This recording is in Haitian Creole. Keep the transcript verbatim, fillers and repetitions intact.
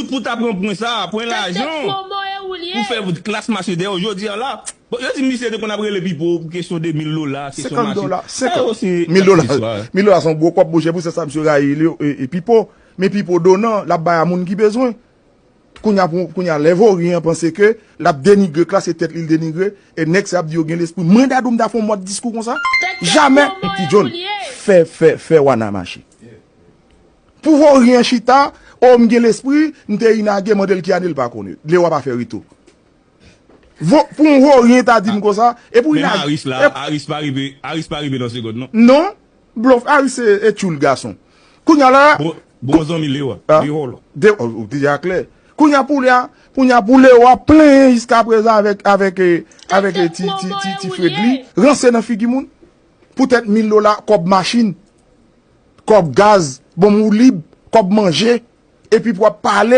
pou ta pran pwen sa, pwen lajan pou fè klas mache dèyè w. Jodi a la, bon, yo di misye te konn ap rele Pipo pou kesyon de mil dola, kesyon mache. Sa yo se mil dola. Mil dola se yon gwo kòb, monchè, pou se sa misye rayi li, e, e Pipo. Men Pipo donan, l ap bay a moun ki bezwen. Kounye a, pou- kounye a, lè voryen an panse ke l ap denigre klas, se tèt li l denigre, e nèg sa ap di yo gen lespri. Mwen, Dadou, m ta fè yon mòd diskou konsa? Jamè! Ti John, fè, fè, fè wana mache. Pou voryen chita, o, m gen lespri, m te inage, mande l ki ane, l pa konnen. Lewa pa fè retou. Vo, pou yon voryen ta di m konsa, e pou Menm inage. Aris la, Aris pa rive, Aris pa rive nan segond non. Non, blof, Aris se e tchoul gason. Kounye a la, Bon, bon zanmi Lewa, Ah. Lewol. De, ou, ou deja klè. Kounye a pou Lewa, kounye a pou Lewa plenyen jiska prezan avèk, avèk, eh, avèk eh, ti, ti, ti, ti Fredly. Ranse nan figi moun. Poutèt mil dola, kòb machin, kòb gaz, bon, ou lib, kòb manje. Epi pou ap pale,